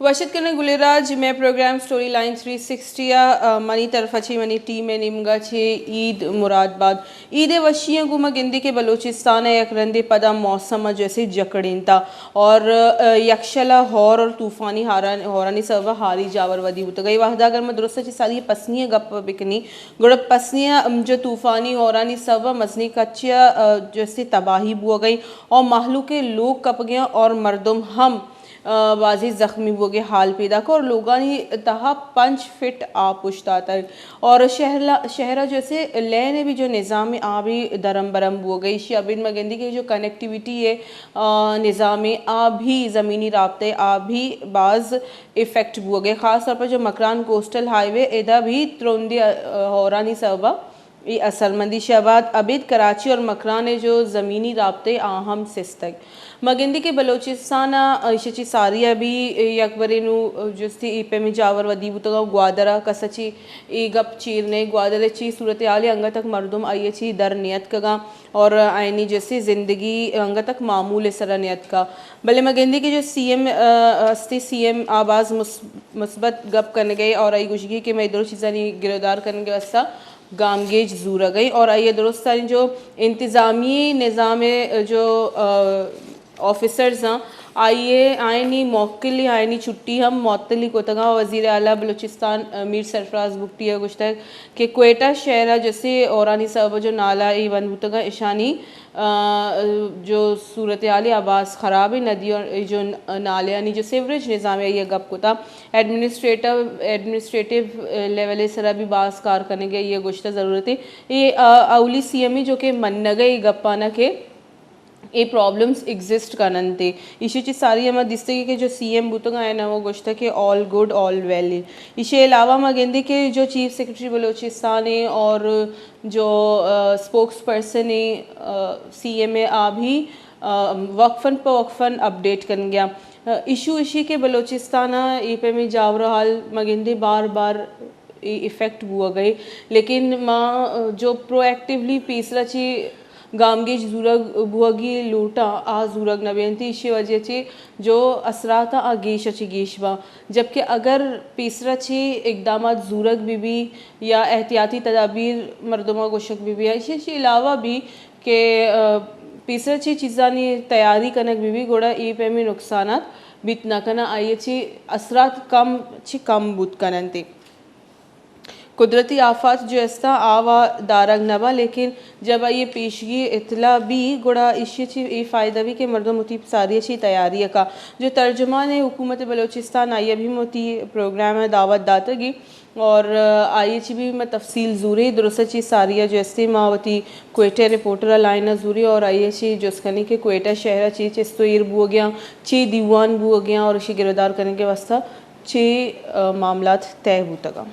وش اتک کنیں گلیں راج، مئے programme story line three sixty ءَ، آ، منی طرف ءَ چہ منی ٹیم ءِ نیمگ ءَ چہ عید مراد بات۔ عید ءِ وشی ءَ گوں ما گندیں کہ بلوچستان ءَ یک رندے پدا موسم ءَ جیسے جکڑینتا اور، آ، یکشل ءَ ہور اور طوفانی ہاران-، ہورانی سبب ءَ ہاری جاور ودی بوتگ۔ اے وہد ءَ اگر ما درست ءَ چہ ساری پسنی ءِ گپ بکنیں، گڑا پسنی ءَ جو طوفانی ہورانی سبب ءَ مزنیں کچے ءَ، آ، جیسے تباہی بوگ ءَ اور مہلوک ءِ لوگ کپگ ءَ اور مردم ہم آ، بازیں زخمی بوگ ءِ حال پیداک اور لوگانی تہا پنچ فٹ آپ اوشتاتگ اور شہر لا-، شہر ءَ جیسے لین ءِ بھی جو نظام آبی درم برم بوگ ءَ، ایشی ءَ ابید ما گندیں کہ جو کنیکٹیویٹی ءِ، آ، نظام آبی زمینی رابطہ آبی باز افیکٹ بوگ ءَ، خاص طور پر جو مکران کوسٹل ہائی وے ادا بھی ترندیں، آ، ہورانی سبب ءَ اے اثرمندی شہ بعد ابید کراچی اور مکران ءِ جو زمینی رابطے آ ہم سستگ۔ ما گندی کہ بلوچستان ءَ ایشی چی ساری ءَ بھی یک برے نو جستی اے پیمیں جاور ودی بوتگاں۔ گوادر ءَ کس ءَ چی اے گپ چیر نئے، گوادر ءِ چی صورتحال ءَ انگت تک مردم آئی ءَ چی در نیتکگاں اور آئینی جستی زندگی انگت تک معمول ءِ سرا نیتکا۔ بلے ما گندی کہ جو سی ایم، آ، ہستی سی ایم آ باز مس-، مثبت گپ کنگ ءَ اور آئی گوشگی کہ مئے درو چیزانی گرودار کنگ ءِ واستہ گامگیج زورگ ءَ اور آئی ءَ درستانی جو انتظامی نظام ءِ جو، آ، آفیسرز آں، آئی ءَ آئینی موکل ءَ آئینی چھٹی ہم معطلی کتگ آں۔ وزیر اعلیٰ بلوچستان، آ، میر سرفراز بگٹی ءَ گوشتگ کہ کوئٹہ شہر ءَ جسے ہورانی سبب ءَ جو نالہ ءَ بند بوتگ آں، اشانی، آ، جو صورتحال ءَ باز خراب ءَ، ندی اور جو نالیانی جو سیوریج نظام ءَ، آئی ءَ گپ کتا۔ ایڈمنسٹریٹو، ایڈمنسٹریٹو لیول ءِ سرا بھی باز کار کنگ ءَ، آئی ءَ گوشتہ ضرورت ءَ۔ اے، آ، اولی سی ایم ءَ جو کہ منگ ءَ اے گپانا کہ اے پرابلمز ایگزسٹ کننت۔ ایشی چی ساری ہما دیستگی کہ جو سی ایم بوتگ آں، آیاں ہمو گوشتہ کہ آل گڈ، آل ویل۔ ایشی علاوہ ما گندی کہ جو چیف سیکرٹری بلوچستان ءَ اور جو، آ، اسپوکس پرسن ءَ، آ، سی ایم ءَ آ بھی، آ، وقفاً پہ وقفاً اپڈیٹ کنگ ءَ۔ آ، ایشو ایشی کہ بلوچستان ءَ اے پیمیں جاور حال ما گندیں بار بار اے افیکٹ بوگ ءَ، لیکن ما، آ، جو پرو ایکٹیولی پیسرا چی گامگیج زورگ بوگی لوٹاں، آ زورگ نہ بینت۔ ایشی وجہ چی جو اثرات آ گیش ءَ چہ گیش باں، جبکہ اگر پیسرا چی اقدامات زورگ بہ بی یا احتیاطی تدابیر مردماں گوشگ بہ بی، ایشی چی علاوہ بھی کہ، آ، پیسرا چی چیزانی تیاری کنگ بہ بی، گڑا اے پیمیں نقصانات بیت نہ کناں، آئی چی اثرات کم چی کم بوت کننت۔ قدرتی آفات جو استاں آ وا دارگ نہ باں، لیکن جب آئی پیشگی اطلاع بی، گڑا ایشی چی اے فائدہ بی کہ مردم وتی ساری چی تیاری کا۔ جو ترجمان حکومت بلوچستان، آئی بھی وتی پروگرام ءَ دعوت داتگی اور آئی چی بھی ما تفصیل زوری، درست چی ساری جو استی ما وتی کوئٹہ رپورٹر لائن زوری اور آئی چی جست کنی کہ کوئٹہ شہر چی چست و ایر بوگیاں، چی دیوان بوگیاں اور اشی گرودار کنگ ءِ واسطہ چی، آ، معاملات طے بوتگاں۔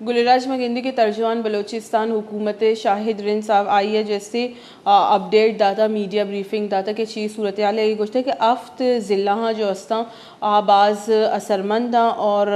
گل راج ما گندی کہ ترجمان بلوچستان حکومت شاہد رند صاحب آئی ءَ جیسے، آ، اپڈیٹ داتا، میڈیا بریفنگ داتا کہ چی صورتحال ہے۔ یہ گوشتا کہ ہفت ضلع ہاں جو استاں آ باز اثرمند آں اور،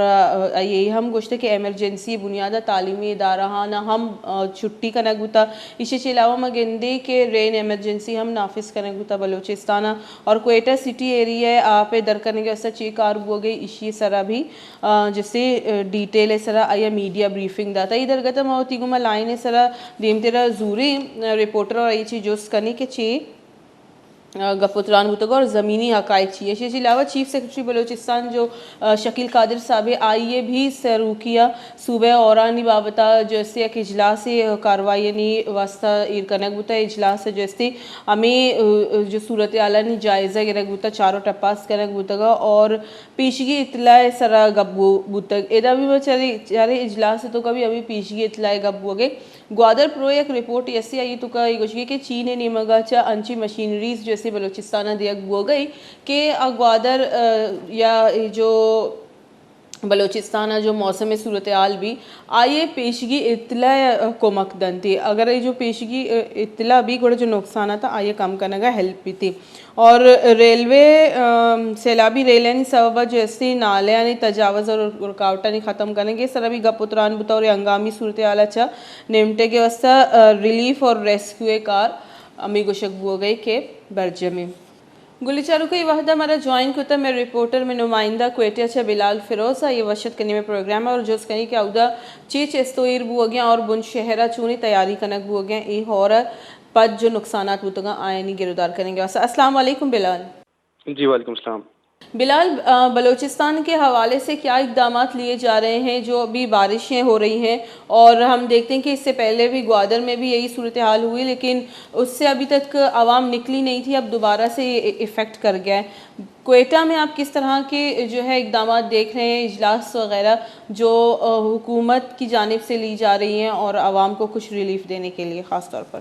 آ، یہ ہم گوشتا کہ ایمرجنسی بنیاد تعلیمی ادارہ ہاں نہ ہم، آ، چھٹی کنگ بوتا۔ ایشی چی علاوہ ما گندی کہ رین ایمرجنسی ہم نافذ کنگ بوتا بلوچستان اور کوئٹہ سٹی ایریا آپ در کنگ واسطہ چی کار بوگے ایشی سرا بھی آ، جسے، آ، ڈیٹیل ءِ سرا آئی ءَ میڈیا بریفنگ داتا۔ اے درگت ءَ ما وتی گوما لائن ءِ سرا دیمترا زوریں، آ، رپورٹر اور آئی چی جست کنی کہ چی، آ، گپ و تران بوتگ اور زمینی حقائق چی۔ ایشی چی علاوہ چیف سیکرٹری بلوچستان جو، آ، شکیل قادر صاحب ہے، آئی ءَ بھی سروکی ءَ صوبہ اورانی بابت ءَ جو استے یک اجلاس ءِ کارروائیانی واسطہ ایر کنگ بوتا۔ اجلاس ءَ جو استے ہمیں، آ، جو صورتحالانی جائزہ گرگ بوتا، چار و ٹپاس کنگ بوتگا اور پیشگی اطلاع ءِ سرا گپ بو-، بوتگ۔ ادا بھی ما چارے، چارے اجلاس ءِ توکا بھی ہمے پیشگی اطلاع ءِ گپ بوگے۔ گوادر پرو یک رپورٹ یسے آئی توکا اے گوشگی کہ چین ءِ نیمگا چہ انچیں مشینریز جو اسے بلوچستان ءَ دیگ بوگے کہ آ گوادر، آ، یا جو بلوچستان ءَ جو موسم ءِ صورتحال بھی آئی ءِ پیشگی اطلاع ءَ کمک دنت۔ اگر اے جو پیشگی اطلاع بھی گڑا جو نقصانات آئی ءَ کم کنگ ءَ ہیلپ بیت۔ اور ریلوے، آم، سیلابی ریلانی سبب ءَ جو استی نالیانی تجاوز اور رکاوٹانی ختم کنگ ءِ سرا بھی گپ و تران بوتا اور ہنگامی صورتحال ءَ چہ نمٹگ ءِ واستہ، آ، ریلیف اور ریسکیو ءِ کار ہمے گوشگ بوگ ءَ کہ برجم ایں۔ گل چاروکئی وہدا مارا جوائن کتا مئے رپورٹر، مئے نمائندہ کوئٹہ چہ بلال فیروز، آئی وش اتک کنی مئے پروگرام اور جست کنی کہ اودا چے چست و ایر بوگیں اور بن شہرا چونی تیاری کنگ بوگیں، اے ہور پد جو نقصانات بوتگاں آیانی گرودار کنیں گے۔ السلام علیکم بلال۔ جی، وعلیکم السلام۔ بلال، آ، بلوچستان کے حوالے سے کیا اقدامات لیے جا رہے ہیں؟ جو ابھی بارشیں ہو رہی ہیں اور ہم دیکھتے ہیں کہ اس سے پہلے بھی گوادر میں بھی یہی صورتحال ہوئی، لیکن اس سے ابھی تک عوام نکلی نہیں تھی، اب دوبارہ سے یہ افیکٹ کر گیا ہے۔ کوئٹہ میں آپ کس طرح کے جو ہے اقدامات دیکھ رہے ہیں، اجلاس وغیرہ جو، آ، حکومت کی جانب سے لی جا رہی ہیں اور عوام کو کچھ ریلیف دینے کے لیے خاص طور پر؟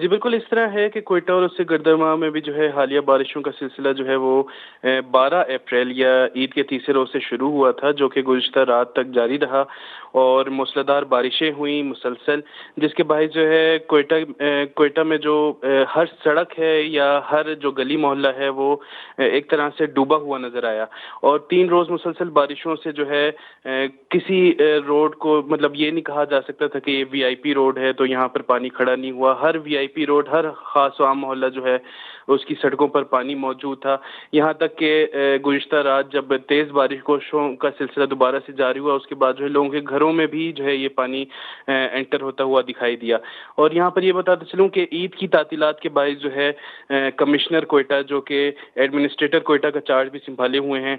جی، بالکل اس طرح ہے کہ کوئٹہ اور اس سے گردنواہ میں بھی جو ہے حالیہ بارشوں کا سلسلہ جو ہے وہ، اے، بارہ اپریل یا عید کے تیسرے روز سے شروع ہوا تھا، جو کہ گزشتہ رات تک جاری رہا اور موسلادھار بارشیں ہوئیں مسلسل، جس کے باعث جو ہے کوئٹہ، اے، کوئٹہ میں جو، اے، ہر سڑک ہے یا ہر جو گلی محلہ ہے وہ، اے، ایک طرح سے ڈوبا ہوا نظر آیا اور تین روز مسلسل بارشوں سے جو ہے، اے، کسی، اے، روڈ کو، مطلب، یہ نہیں کہا جا سکتا تھا کہ یہ وی آئی پی روڈ ہے تو یہاں پر پانی کھڑا نہیں ہوا۔ ہر وی آئی پی روڈ، ہر خاص و عام محلہ جو ہے، اس کی سڑکوں پر پانی موجود تھا۔ یہاں تک کہ، اے، گزشتہ رات جب تیز بارشوں کا سلسلہ دوبارہ سے جاری ہوا، اس کے بعد جو ہے لوگوں کے گھروں میں بھی جو ہے یہ پانی، اے، انٹر ہوتا ہوا دکھائی دیا۔ اور یہاں پر یہ بتاتے چلوں کہ عید کی تعطیلات کے باعث جو ہے، اے، کمشنر کوئٹہ جو کہ ایڈمنسٹریٹر کوئٹہ کا چارج بھی سنبھالے ہوئے ہیں،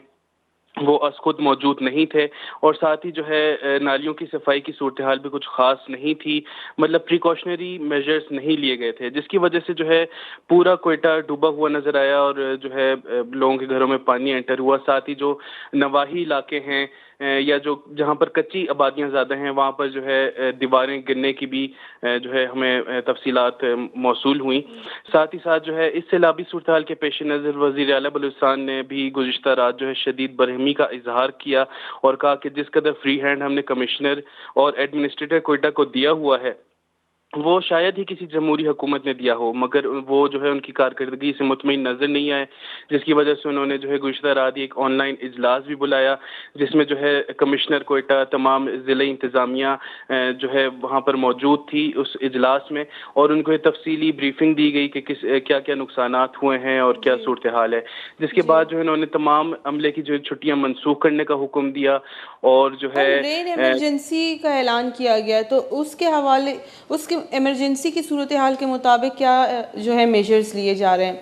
وہ از خود موجود نہیں تھے اور ساتھ ہی جو ہے، اے، نالیوں کی صفائی کی صورتحال بھی کچھ خاص نہیں تھی، مطلب پریکاشنری میجرز نہیں لیے گئے تھے، جس کی وجہ سے جو ہے پورا کوئٹہ ڈوبا ہوا نظر آیا اور جو ہے، اے، لوگوں کے گھروں میں پانی انٹر ہوا۔ ساتھ ہی جو نواحی علاقے ہیں، اے، یا جو جہاں پر کچی آبادیاں زیادہ ہیں وہاں پر جو ہے، اے، دیواریں گرنے کی بھی، اے، جو ہے ہمیں، اے، تفصیلات، اے، موصول ہوئیں۔ ساتھ ہی ساتھ جو ہے اس سیلابی صورتحال کے پیش نظر وزیر اعلیٰ بلوچستان نے بھی گزشتہ رات جو ہے شدید برہمی کا اظہار کیا اور کہا کہ جس قدر فری ہینڈ ہم نے کمشنر اور ایڈمنسٹریٹر کوئٹہ کو دیا ہوا ہے، وہ شاید ہی کسی جمہوری حکومت نے دیا ہو، مگر وہ جو ہے ان کی کارکردگی سے مطمئن نظر نہیں آئے، جس کی وجہ سے انہوں نے جو ہے گزشتہ رات ہی ایک آن لائن اجلاس بھی بلایا، جس میں جو ہے کمشنر کوئٹہ، تمام ضلعی انتظامیہ، اے، جو ہے وہاں پر موجود تھی اس اجلاس میں، اور ان کو یہ تفصیلی بریفنگ دی گئی کہ کس، اے، کیا کیا نقصانات ہوئے ہیں اور کیا صورتحال ہے، جس کے بعد جو ہے انہوں نے تمام عملے کی جو ہے چھٹیاں منسوخ کرنے کا حکم دیا اور جو ہے، رین ایمرجنسی کا اعلان کیا گیا، تو اس کے حوالے، اس کے ایمرجنسی کی صورتحال کے مطابق کیا، اے، جو ہے میجرز لیے جا رہے ہیں؟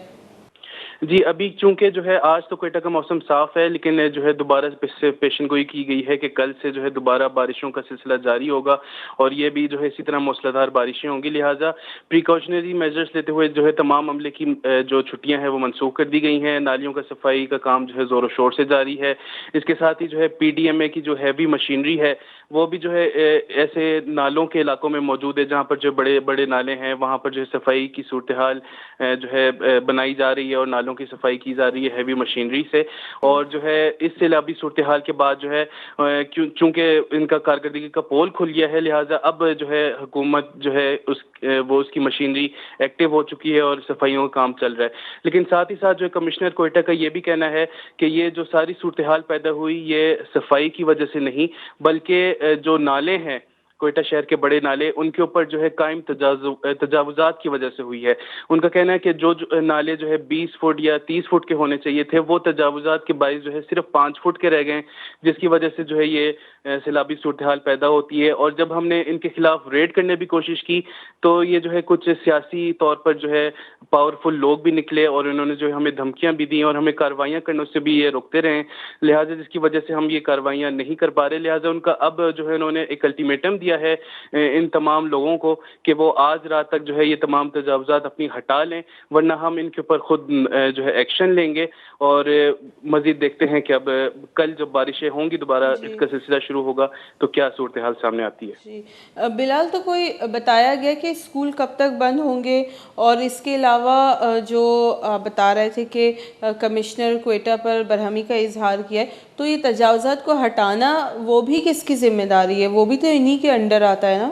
جی، ابھی چونکہ جو ہے آج تو کوئٹہ کا موسم صاف ہے، لیکن جو ہے دوبارہ پس-، پیشن گوئی کی گئی ہے کہ کل سے جو ہے دوبارہ بارشوں کا سلسلہ جاری ہوگا اور یہ بھی جو ہے اسی طرح موسلادھار بارشیں ہوں گی، لہٰذا پریکاشنری میجرز لیتے ہوئے جو ہے تمام عملے کی، اے، جو چھٹیاں ہیں وہ منسوخ کر دی گئی ہیں۔ نالیوں کا صفائی کا کام جو ہے زور و شور سے جاری ہے۔ اس کے ساتھ ہی جو ہے پی ڈی ایم اے کی جو ہیوی مشینری ہے وہ بھی جو ہے، اے، ایسے نالوں کے علاقوں میں موجود ہے جہاں پر جو بڑے بڑے نالے ہیں وہاں پر جو ہے صفائی کی صورتحال، اے، جو ہے، اے، بنائی جا رہی ہے اور نالوں کی صفائی کی جا رہی ہے ہیوی مشینری سے۔ اور جو ہے اس سیلابی صورتحال کے بعد جو ہے، اے، کیوں-، چونکہ ان کا کارکردگی کا پول کھل گیا ہے، لہٰذا اب جو ہے حکومت جو ہے اس، اے، وہ اس کی مشینری ایکٹیو ہو چکی ہے اور صفائیوں کا کام چل رہا ہے۔ لیکن ساتھ ہی ساتھ جو ہے کمشنر کوئٹہ کا یہ بھی کہنا ہے کہ یہ جو ساری صورتحال پیدا ہوئی یہ صفائی کی وجہ سے نہیں، بلکہ، اے، جو نالے ہیں، کوئٹہ شہر کے بڑے نالے، ان کے اوپر جو ہے قائم تجاوز-، تجاوزات کی وجہ سے ہوئی ہے۔ ان کا کہنا ہے کہ جو، جو نالے جو ہے بیس فٹ یا تیس فٹ کے ہونے چاہیے تھے، وہ تجاوزات کے باعث جو ہے صرف پانچ فٹ کے رہ گئے ہیں، جس کی وجہ سے جو ہے یہ، اے، سیلابی صورتحال پیدا ہوتی ہے۔ اور جب ہم نے ان کے خلاف ریڈ کرنے بھی کوشش کی تو یہ جو ہے کچھ سیاسی طور پر جو ہے پاورفل لوگ بھی نکلے اور انہوں نے جو ہے ہمیں دھمکیاں بھی دیں اور ہمیں کارروائیاں کرنے سے بھی یہ روکتے رہے ہیں۔ لہٰذا جس کی وجہ سے ہم یہ کارروائیاں نہیں کر پا رہے، لہٰذا ان کا اب جو ہے انہوں نے ایک الٹیمیٹم دیا ہے، اے، ان تمام لوگوں کو کہ وہ آج رات تک جو ہے یہ تمام تجاوزات اپنی ہٹا لیں، ورنہ ہم ان کے اوپر خود، اے، جو ہے ایکشن لیں گے۔ اور، اے، مزید دیکھتے ہیں کہ اب کل جب بارشیں ہوں گی دوبارہ اس کا سلسلہ شروع ہوگا تو کیا صورتحال سامنے آتی ہے۔ جی۔ بلال، تو کوئی بتایا گیا کہ اسکول کب تک بند ہوں گے؟ اور اس کے علاوہ، آ، جو، آ، بتا رہے تھے کہ، آ، کمشنر کوئٹہ پر برہمی کا اظہار کیا ہے، تو یہ تجاوزات کو ہٹانا وہ بھی کس کی ذمہ داری ہے؟ وہ بھی تو انہی کے انڈر آتا ہے نا؟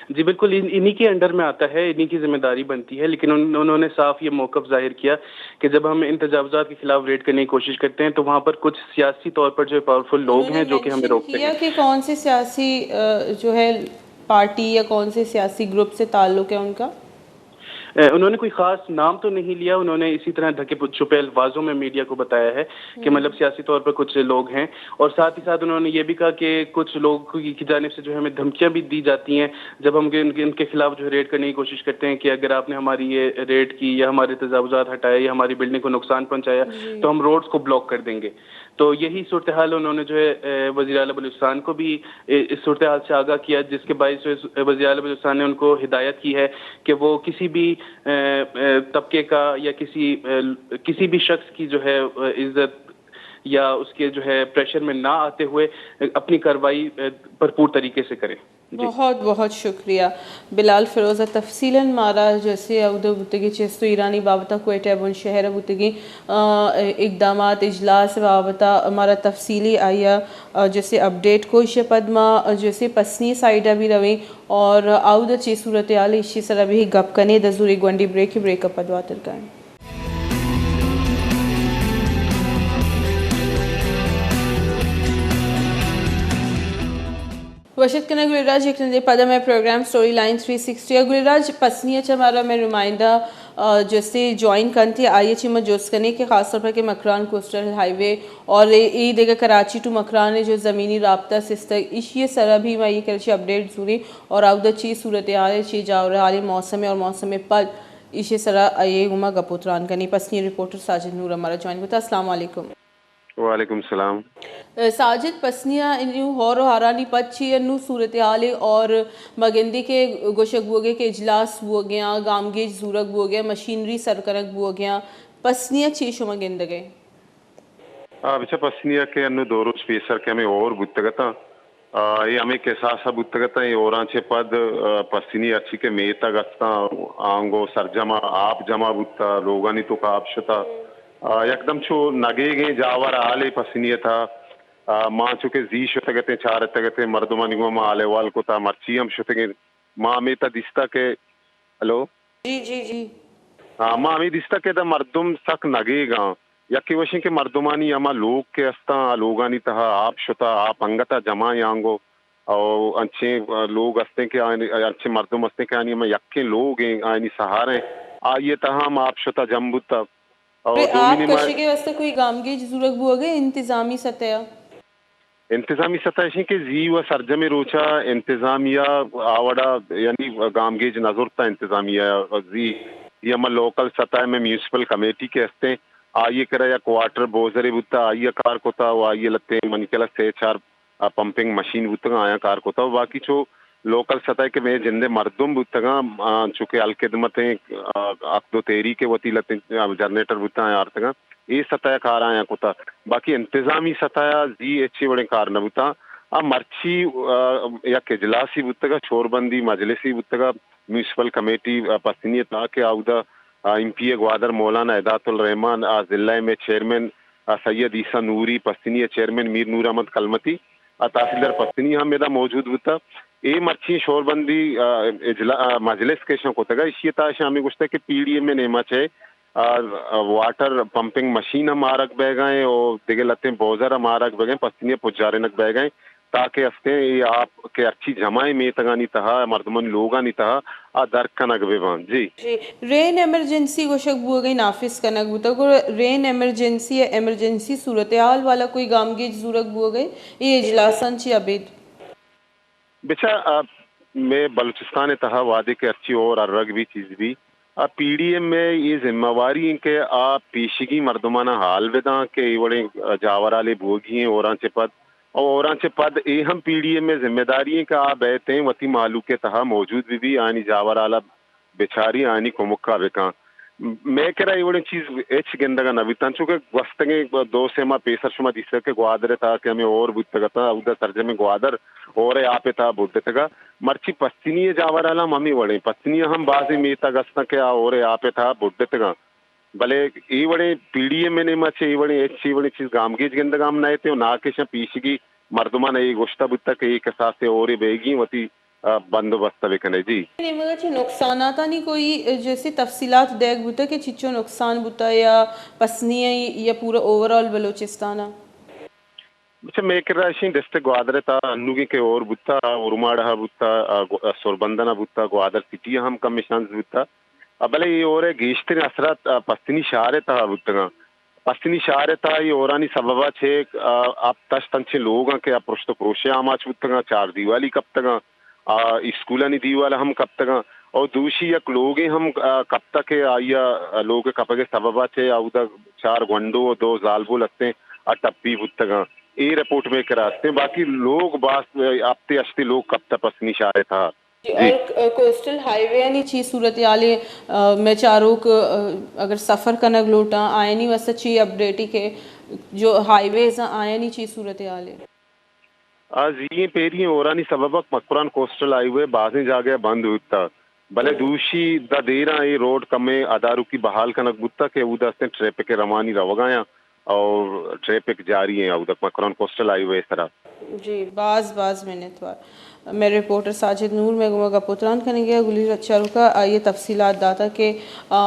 جی بالکل، ان-، انہی کے انڈر میں آتا ہے، انہی کی ذمہ داری بنتی ہے، لیکن ان-، انہوں نے صاف یہ موقف ظاہر کیا کہ جب ہم ان تجاوزات کے خلاف ریڈ کرنے کی کوشش کرتے ہیں تو وہاں پر کچھ سیاسی طور پر جو ہے پاورفل لوگ ہیں جو کہ ہمیں روکتے ہیں۔ کیا کہ کون سے سیاسی، آ، جو ہے پارٹی یا کون سے سیاسی گروپ سے تعلق ہے ان کا؟ انہوں نے کوئی خاص نام تو نہیں لیا، انہوں نے اسی طرح ڈھکے چھپے الفاظوں میں میڈیا کو بتایا ہے کہ مطلب سیاسی طور پر کچھ لوگ ہیں، اور ساتھ ہی ساتھ انہوں نے یہ بھی کہا کہ کچھ لوگ کی جانب سے جو ہے ہمیں دھمکیاں بھی دی جاتی ہیں، جب ہم ان کے خلاف جو ہے ریڈ کرنے کی کوشش کرتے ہیں کہ اگر آپ نے ہماری یہ ریڈ کی یا ہمارے تجاوزات ہٹائے یا ہماری بلڈنگ کو نقصان پہنچایا تو ہم روڈز کو بلاک کر دیں گے۔ تو یہی صورتحال انہوں نے جو ہے وزیر اعلیٰ بلوچستان کو بھی اس صورتحال سے آگاہ کیا، جس کے باعث وزیر اعلیٰ بلوچستان نے ان کو ہدایت کی ہے کہ وہ کسی بھی طبقے کا یا کسی کسی بھی شخص کی جو ہے عزت یا اس کے جو ہے پریشر میں نہ آتے ہوئے اپنی کارروائی بھرپور طریقے سے کریں۔ بہت بہت شکریہ بلال فیروز۔ تفصیلاً مارا جیسے اود بوتگی چست و ایرانی بابت کوئٹہ بن شہر بوتگی اقدامات اجلاس بابت مارا تفصیلی آیا جیسے اپڈیٹ کو، ایشی پد ما جیسے پسنی سائیڈ بھی رویں اور اود چی صورتحال ایشی سر بھی گپ کنے۔ دزوری گونڈی بریک، بریک پد واتر کائیں۔ وشت کنگ گلراج، یک رندے پدا مئے programme story line three sixty ء۔ گلراج، پسنی ء چہ مارا مئے نمائندہ جسے جوائن کنتی، آئی ء چہ ما جست کنیں کہ خاص طور پر کہ مکران کوسٹل ہائی وے اور اے دگہ کراچی ٹو مکران جو زمینی رابطہ سستگ، ایشی سرا بھی ما یہ کرچی اپڈیٹ زوریں اور آودا چی صورتحال، چی جاورحال موسم اور موسم پد ایشی سرا آئی گما گپ و تران کنیں۔ پسنی رپورٹر ساجد نور ہمارا جوائن بوتا۔ السلام علیکم۔ وعلیکم السلام۔ ساجد، پسنی ء انو ہور و ہارانی پد چی انو صورتحال اور مگندی کے گوشگ بوگے کہ اجلاس بوگیاں، گامگیج زورگ بوگیاں، مشینری سر کنگ بوگیاں، پسنی ء چی شما گندگے؟ آ، بچہ پسنی ء کہ انو دو روچ پیسر کہ ہمیں ہور بوتگتاں، آ، اے ہمے کساس ء بوتگ اتاں، اے ہوراں چہ پد، آ، پسنی ہرچی کہ میتگ استاں، آنگو سرجم ء آپ جمع بوتہ، لوگانی توک ء آپ شتہ۔ آ، یکدم چو نگیگیں جاور حالے پسنی ء تھا۔ آ، ما چو کہ زی شتگ اتیں، چارتگ اتیں، مردمانی گوں ما حال احوال کتہ، مرچی ہم شتگیں۔ ما ہمے تھا دیستہ کہ، ہلو؟ جی، جی، جی۔ ہاں، ما ہمے دیستہ کہ ادا مردم سک نگیگاں۔ یکے وشیں کہ مردمانی ہما لوگ کہ استاں، آ لوگانی تہا آپ شتہ، آپ انگت ء جمع آنگو، او انچیں لوگ استیں کہ آنی، انچیں مردم استیں کہ آنی ہما یکیں لوگ ایں، آنی سہاریں، آئی ء تہا ہم آپ شتہ جم بوتہ۔ او دومی آپ نیما کشگ ء واستہ کوئی گامگیج زورگ بوگ ء انتظامی سطح ء؟ انتظامی سطح اشیں کہ زی و سرجمیں روچا انتظامیہ آوڑا یعنی گامگیج نہ زرتا انتظامیہ زی، زی ہما لوکل سطح میں میونسپل کمیٹی کے ہستیں، آئی کرا یا کوارٹر بوزرے بوتا، آئی کار کتا و آئی لتے منی کلا سے چار، آ، پمپنگ مشین بوتگاں، آیاں کار کتا و باقی چو لوکل سطح کہ میں جندے مردم بوتگاں، آ، چونکہ الخدمتیں، آ، حق دو تحریک وتی لتے، آ، جنریٹر بوتاں، آرتگاں۔ اے سطح ء کار آیاں کتہ، باقی انتظامی سطح ء زی ہچی وڑیں کار نہ بوتاں۔ آ مرچی، آ، یک اجلاسی بوتگ ء، شوربندی مجلسی بوتگ ء، میونسپل کمیٹی، آ، پسنی ء تاکہ آودا، آ، ایم پی اے گوادر مولانا ہدایت الرحمان، آ، ضلع ء مئے چیئرمین، آ، سید عیسی نوری، پسنی ء چیئرمین میر نور احمد کلمتی، آ، تحصیلدار پسنی ہم ادا موجود بوتہ۔ اے مرچی شوربندی، آ، اجلا-، آ، مجلس کہ اشاں کتگ ء، ایشی ء تہا اشاں ہمے گوشتہ کہ پی ڈی ایم ء نیمگ ء چہ آ، آ، واٹر پمپنگ مشین ہم آرگ بیگا ایں او دگہ لتیں بوزر ہم آرگ بیگا ایں، پسنی ء پجارینگ بیگا ایں، تاکہ استیں اے آپ کہ ہرچی جمع ایں میتگانی تہا، مردمانی لوگانی تہا، آ در کنگ بہ باں۔ جی۔ جی، رین ایمرجنسی گوشگ بوگ ء نافذ کنگ بوتگ، گڑا رین ایمرجنسی ء ایمرجنسی صورتحال والا کوئی گامگیج زورگ بوگ ء اے اجلاساں چی ابید؟ بچا، آ، مئے بلوچستان ء تہا وہدے کہ ہرچی ہور ارگ بی چیز بی، آ، پی ڈی ایم ء اے ذمہ واری انت کہ آ پیشگی مردماناں حال بداں کہ اے وڑیں، آ، جاورالے بوگی ہیں ہوراں چہ پد، اور ہوراں چہ پد اے ہم پی ڈی ایم ء ذمہ داری انت کہ آ بیتیں وتی مہلوک ء تہا موجود بہ بی، آنی جاورالا بچاری، آنی کمکا بکاں۔ مئے کرا اے وڑیں چیز ہچ گندگا نہ بیتاں، چونکہ گوستگیں دو سے ماہ پیسر شما دیستگ کہ گوادر ء تہا کہ ہمیں ہور بوتگ اتاں، اودا سرجمیں گوادر ہور ء آپ ء تہا بڈتگا۔ مرچی پسنی ء جاورالاں ہم ہمے وڑیں، پسنی ء ہم بازیں میتگ استاں کہ آ ہور ء آپ ء تہا بڈتگاں، بلے اے وڑیں پی ڈی ایم ء نیما چہ اے وڑیں ہچ اے وڑیں چیز گامگیج گندگا ہم نہ اتیں و ناکہ اشاں پیشگی مردمان ء اے گوشتہ بوتگ کہ اے کساس ء ہورے بیگی وتی، آ، بندوبست ء بہ کن ئے۔ جی۔ نیمگ ء چہ نقصاناتانی کوئی جیسے تفصیلات دیگ بوتگ کہ چچو نقصان بوتگ یا پسنی ء یا پورا اوور آل بلوچستان ء؟ بچہ مئے کرا اشیں ڈسٹرکٹ گوادر ء تہا انوگیں کہ ہور بوتگ، اورماڑہ ء بوتگ، آ، گو-، آ، سربندن ء بوتگ، گوادر سٹی ء ہم کمے شانز بوتگ۔ بلے اے ہور ءِ گیشتریں اثرات، آ، پسنی شہر ءِ تہا بوتگاں۔ پسنی شہر ءِ تہا اے ہورانی سبب ءَ چہ، آ، ہپت ہشت انچیں لوگ آں کہ آ پرشت ءُ پروش ءِ آماچ بوتگاں، چار دیوالی کپتگاں، آ، اسکولانی دیوال ہم کپتگاں، اور دوشی یک لوگے ہم، آ، کپتگ کہ آئی ءَ لوگ ءِ کپگ ءِ سبب ءَ چہ اودا چار گونڈو ءُ دو زالبول ہستیں، آ ٹپی بوتگاں۔ اے رپورٹ مئے کرا ہستیں، باقی لوگ باز، آ، ہپتے ہشتے لوگ کپتہ پسنی شہر ءِ تہا۔ جی، جی۔ اور، آ، کوسٹل ہائی وے آنی چی صورتحال ایں؟ آ، مئے چاروک، آ، اگر سفر کنگ لوٹاں، آیانی واسطہ چی اپڈیٹ ایں کہ جو ہائی ویز آں، آیانی چی صورتحال ایں؟ آ، زی ایں پیری ایں ہورانی سبب ءَ مکران کوسٹل ہائی وے بازیں جاگہ ءَ بند بوتگ، بلے ہم۔ دوشی داں دیراں اے روڈ کمے اداروکی بحال کنگ بوتگ کہ اودا استیں ٹریفک ءِ روانی روگ ءَ ایں۔ اور ٹریفک جاری ایں اودک مکران کوسٹل ہائی وے ءِ سرا۔ جی، باز باز منتوار۔ مئے رپورٹر ساجد نور مئے گوما گپ ءُ تران کنگ ءَ ایں، گلیں چاروکاں آئی ءَ تفصیلات داتگ کہ، آ،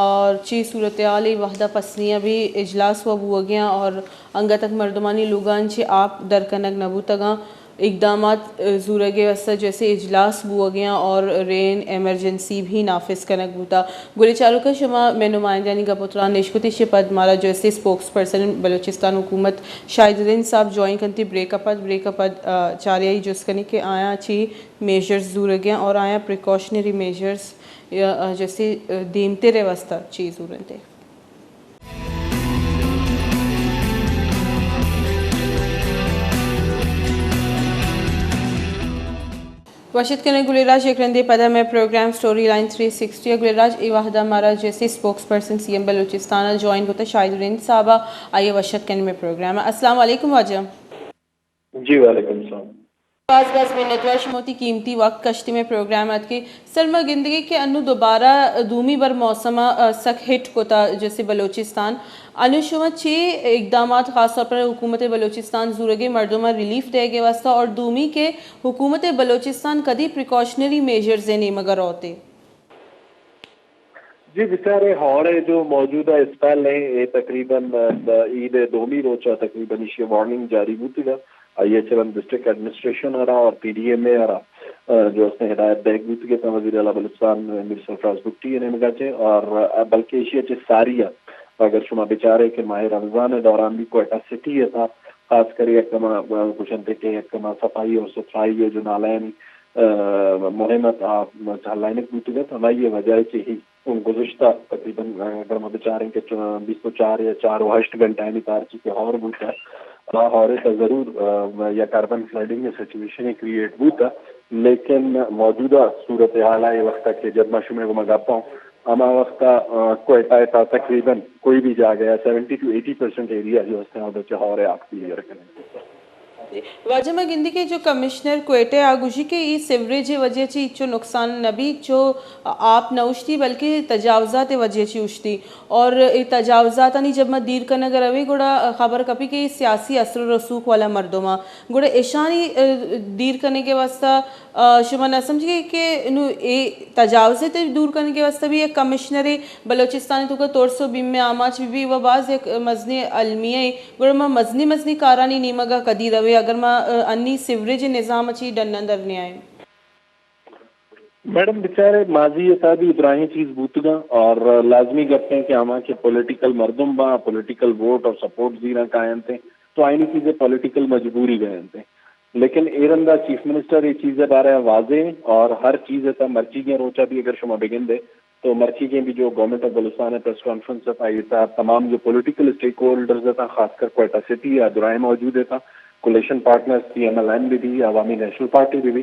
چی صورتحال ایں، وھد ءَ پسنی ءَ بھی اجلاس وا بوگ ءَ ایں اور انگت مردمانی لوگاں چہ آپ در کنگ نہ بوتگاں۔ اقدامات، آ، زورگ ءِ واستہ جیسے اجلاس بوگ ءَ ایں اور رین ایمرجنسی بھی نافذ کنگ بوتگ۔ گلیں چاروکاں شما مئے نمائندہانی گپ ءُ تران اش کت، ایشی ءَ پد مارا جیسے اسپوکس پرسن بلوچستان حکومت شاہد الہند صاحب جوائن کنت، بریک ءَ پد، بریک ءَ پد، آ، چاریں آئی ءَ جست کنیں کہ آیاں چی میژرز زورگ ءَ ایں اور آیاں پریکاشنری میژرز یا، آ، جیسے، آ، دیمتر ءِ واستہ چی زورنت۔ وش اتک کنیں گلیں راج، یک رندے پدا مئے programme story line three sixty ءَ۔ گلیں راج، اے وھد ءَ مارا جیسے spokesperson C M Balochistan ءَ جوائن کتگ شاہد الہند صاحب ءَ، آئی ءَ وش اتک کنیں مئے پروگرام ءَ۔ السلام علیکم واجہ۔ جی، وعلیکم السلام۔ باز باز منتوار، شما وتی قیمتی وقت کشتی مئے پروگرام ءَ اتکے۔ سر، ما گندگے کہ انوں دوبارہ دومی بر موسم ءَ، آ، سک ہٹ کتگ جیسے بلوچستان۔ انوں شما چے اقدامات خاص طور پر حکومت بلوچستان زورگ ءَ ایں مردماں ریلیف دیگ ءِ واستہ، اور دومی کہ حکومت بلوچستان کدی پریکاشنری میژرز ءِ نیمگ ءَ روت؟ جی، بچارے ہور ءِ جو موجودہ اسپیل ایں، اے تقریباً، آ، عید ءِ دومی روچ ءَ تقریباً ایشی ءِ وارننگ جاری بوتگ ءَ۔ آئی ءَ چہ رند ڈسٹرکٹ ایڈمنسٹریشن ءَ را اور پی ڈی ایم اے ءَ را، آ، جو استیں ہدایت دیگ بوتگ ءَ وزیر اعلیٰ بلوچستان میر سرفراز بگٹی ءِ نیمگ ءَ چہ اور، آ، بلکہ ایشی ءَ چہ ساری ءَ اگر شما بچارے کہ ماہ رمضان ءِ دوران بھی کوئٹہ سٹی ءِ تہا خاص کر یک کما، آ، گوشنت کہ یک کما صفائی اور ستھرائی ءِ جو نالہانی، آ، مہم ءَ تہا چالائینگ بوتگ ات، ہمائی ءِ وجہ ءَ چہ ہی گزشتہ تقریباً، آ، اگر ما بچاریں کہ چ-، بیست و چار یا چار و ہشت گھنٹہ آنی تارچی کہ ہور بوتہ، آ ہور ءِ تہ ضرور، آ، یک اربن فلڈنگ ءِ سچویشن کریئیٹ بوتہ، لیکن موجودہ صورتحال ءَ اے وقت ءَ کہ جب ما شمئے گوما گپ ءَ اوں، ہما وقت ءَ، آ، کوئٹہ ءِ تہا تقریباً کوئی بھی جاگہ ءَ seventy two eighty percent area جو ہستیں، اودا چہ ہور ءِ آپ کلیئر کنیں۔ واجہ، ما گندی کہ جو کمشنر کوئٹہ آ گوشی کہ ای سیوریج ءِ وجہ چی چو نقصان نہ بی، چو آپ نہ اوشتی، بلکہ تجاوزات ءِ وجہ چی اوشتی۔ اور ای تجاوزاتانی جب ما دیر کنگ ءَ روی، گڑا خبر کپی کہ ای سیاسی اثر و رسوخ والا مردم آ۔ گڑا اشانی، اه، دیر کنگ ءِ واسطہ آ، شما نہ سمجھگے کہ نوں اے تجاوز ءِ تہ دور کنگ ءِ واستہ بھی یک کمشنرے بلوچستان ءِ توکا ترس و بیم ءِ آماچ بہ بی و باز یک مزنیں المیہ اے۔ گڑا ما مزنیں مزنیں کارانی نیمگ ءَ کدی رویں اگر ما، آ، انی سیوریج ءِ نظام ءَ چہ ڈن ءَ در نیائیں؟ میڈم، بچارے ماضی ءِ تہا بھی دراہیں چیز بوتگاں اور لازمی گپ ایں کہ ہما کہ پولیٹیکل مردم باں، پولیٹیکل ووٹ اور سپورٹ زیراں کاینت ایں، تو آئینی چیزے پولیٹیکل مجبوری بینت ایں۔ لیکن اے رندا چیف منسٹر اے چیز ءِ بارہ ءَ واضح ایں اور ہر چیز ءِ تہ مرچیگیں روچ ءَ بھی اگر شما بگندے تو مرچیگیں بھی جو گورنمنٹ آف بلوچستان ءِ پریس کانفرنس ات، آئی ءِ تہ تمام جو پولیٹیکل اسٹیک ہولڈرز اتاں، خاص کر کوئٹہ سٹی ءَ دراہیں موجود اتاں، coalition partners C M L N بہ بی، عوامی نیشنل پارٹی بہ بی،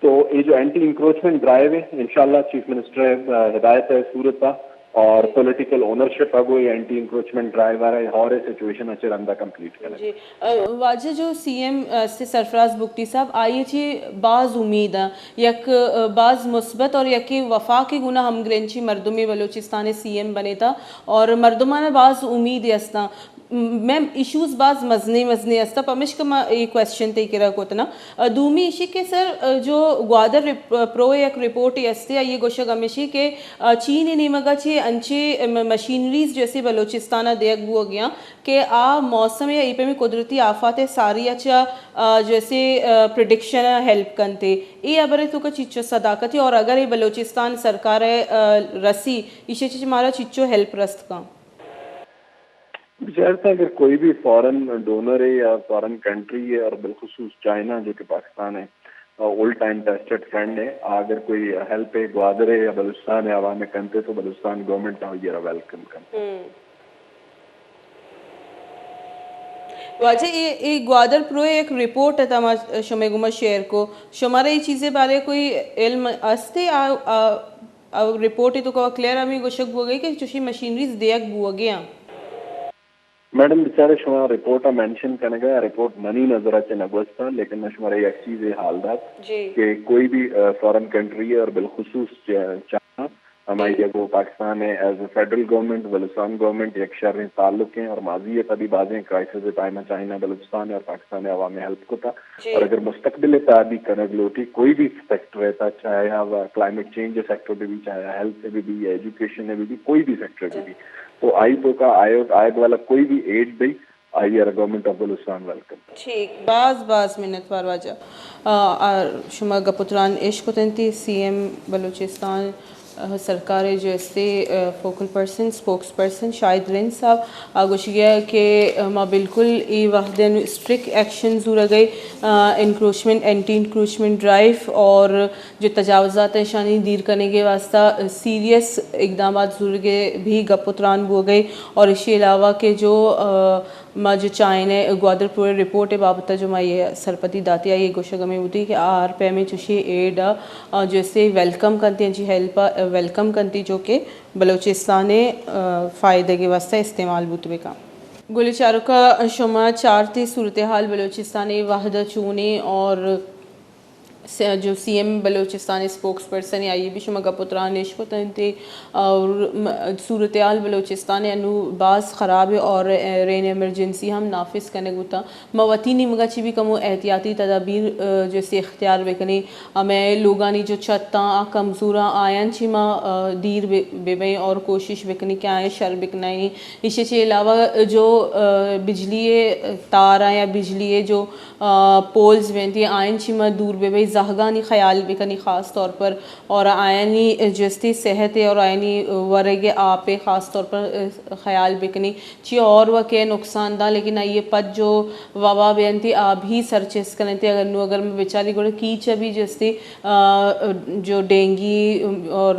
تو اے جو اینٹی انکروچمنٹ ڈرائیو اے، انشاءاللہ چیف منسٹر ءِ، آ، ہدایت ءِ صورت ءَ اور پولیٹیکل اونرشپ ءَ گوں اے اینٹی انکروچمنٹ ڈرائیو ءَ را اے ہور ءِ سچویشن ءَ چہ رندا کمپلیٹ کنگ۔ جی، آ، واجہ جو سی ایم، آ، سے سرفراز بگٹی صاحب، آئی ءَ چہ باز امید ایں، یک، آ، باز مثبت اور یکے وفاق ءِ گونا ہمگرنچی مردمے بلوچستان ءِ سی ایم بنیتا اور مردماں باز امید استاں۔ میم، ایشوز باز مزنیں مزنیں است، پمیشکا ما اے کوئسچن تئی کرا کتنا۔ ء، دومی ایشی کہ سر، ء، جو گوادر رپ-، پرو یک رپورٹے استے، آئی گوشگ ہمیشی کہ، ء، چین نیمگا چہ انچے م-، مشینریز جو اسے بلوچستان دیگ بوگیاں کہ آ موسم یا اے پیمی قدرتی آفات ساری چا، ء، جو اسے، ء، پریڈکشن ہیلپ کنتے۔ اے ہبرے توکا چیچو صداقتی اور اگر اے بلوچستان سرکار، ء، رسی، ایشی چہ مارا چیچو ہیلپ رست کن؟ بچارتا اگر کوئی بھی فارن ڈونر ہے یا فارن کنٹری ہے اور بالخصوص چائنا جو کہ پاکستان ہے، اور اولڈ ٹائم ٹیسٹڈ فرینڈ ہے، اگر کوئی ہیلپ ہے گوادر ہے یا بلوچستان ہے عوام کنتے تو بلوچستان گورنمنٹ آئی را ویلکم کنتے۔ واجہ، اے، اے گوادر پرو یک رپورٹ ات، ما شمے گوما شیئر کو۔ شمارا اے چیزے بارے کوئی علم استے؟ آ، آ، آ رپورٹ توکا کلیئر ہمیں گوشگ بوگئی کہ چوشی مشینریز دیگ بوگے ہاں۔ میڈم، بچارے شما رپورٹ ء مینشن کنگا، رپورٹ منی نظر ء چہ نہ گوستا، لیکن من شمارا یک چیزے حال دات جی۔ کہ کوئی بھی، آ، فارن کنٹری ہے اور بالخصوص چ-، چائنا، ہمائی جی۔ گو پاکستان ہے، as a federal government, Balochistan government یک شریں تعلق ہیں اور ماضی ء بھی بازیں کرائسس ٹائم چائنا بلوچستان ہے اور پاکستان ہے عوام ہیلپ کو تھا۔ جی۔ اور اگر مستقبل ء تہا بھی کنگ لوٹی، کوئی بھی سیکٹر رہتا، چاہے ہم کلائمیٹ چینج سیکٹر بھی، چاہے ہیلتھ بھی، بھی ایجوکیشن بھی، بھی کوئی بھی سیکٹر بھی، جی۔ بھی، تو آئی توکا آئے، آئے والا کوئی بھی ایڈ بھی، آئی ء را گورنمنٹ آف بلوچستان ویلکم۔ ٹھیک، باز باز منت وار واجہ۔ آ، آ، شما گپ و تران اش کتنتی سی ایم بلوچستان سرکار ء جو استے، آ، فوکل پرسن، اسپوکس پرسن شاہد رند صاحب، آ گوشگیا کہ، آ، ما بالکل اے وہد ء اسٹرکٹ ایکشن زورگئے، آ، انکروچمنٹ، اینٹی انکروچمنٹ ڈرائیو اور جو تجاوزات ہیں اشانی دیر کنگے واسطہ سیریس اقدامات زورگے بھی گپ و تران بوگئے اور اشی علاوہ کہ جو، آ، ما جو چائنہ گوادر پورے رپورٹ ء بابت ء جو ما یہ سرپدی داتی آئی گوشگ ہمیں بوتی کہ آ ہر پیمیں چوشی ایڈ ء جو اسے ویلکم کنتی، انچی ہیلپ ء ویلکم کنتی جو کہ بلوچستان ء فائدگ ء واسطہ استعمال بوت بکن۔ گل چاروکا، شما چارتی صورتحال بلوچستان ء وہد ء چونیں اور س-، جو C M Balochistan spokesperson ہے، آئی بھی شما گپ و تران اش کتنت اور م-، صورتحال بلوچستان انو باز خراب ہے اور رین ایمرجنسی ہم نافذ کنگ بوتا۔ ما وتی نیمگا چی بھی کمو احتیاطی تدابیر، آ، جو سے اختیار بکنیں، ہمیں لوگانی جو چھتاں آ کمزوراں آیان چی ما، آ، دیر بے-، ببیں اور کوشش بکنیں کہ آئیں شر بکنائیں۔ ایشی چی علاوہ جو، آ، بجلی تار یا بجلی جو آ، پولز بنتی، آئین چی ما دور بہ بئی، زہگانی خیال بکنی خاص طور پر، اور آیانی جستی صحت اور آیانی ورگ آپ خاص طور پر، آ، خیال بکنی۔ چی اور و کہ نقصان دا، لیکن آئیے پد جو وبا بنتی، آ بھی سرچست کننتی۔ اگر نو اگر میں بچاری گوڑے کیچ بھی جستی، آ، جو ڈینگی اور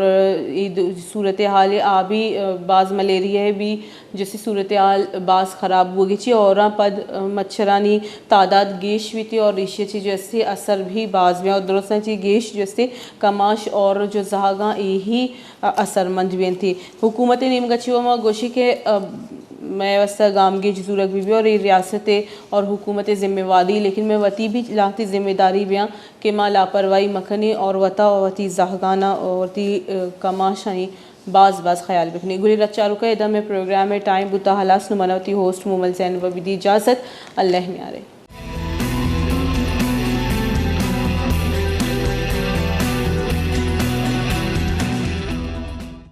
اے دو صورتحال آ بھی، آ، باز ملیریا ہے بھی جستی صورتحال باز خراب بوگی چی اوراں پد مچھرانی تعداد گیش بیتی اور ایشی چی جستی اثر بھی باز بیا اور درستاں چی گیش جستی کماش اور جو زہگاں ایہی اثر مند بینتی۔ حکومت نیمگا چی ما گوشی کہ، ا، مئے واسطہ گامگیج زورگ بی بی اور اے ریاست اور حکومت ذمہ واری، لیکن میں وتی بھی لہتی ذمہ داری بیاں کہ ما لاپرواہی مکنی اور وتا وتی زہگانا اور وتی، ا، کماشانی باز باز خیال بکنی۔ گلی رچاروکا ادا میں پروگرام ٹائم بوتا ہلاس، نو من وتی ہوسٹ مومل زینب بدی اجازت، اللہ میارے۔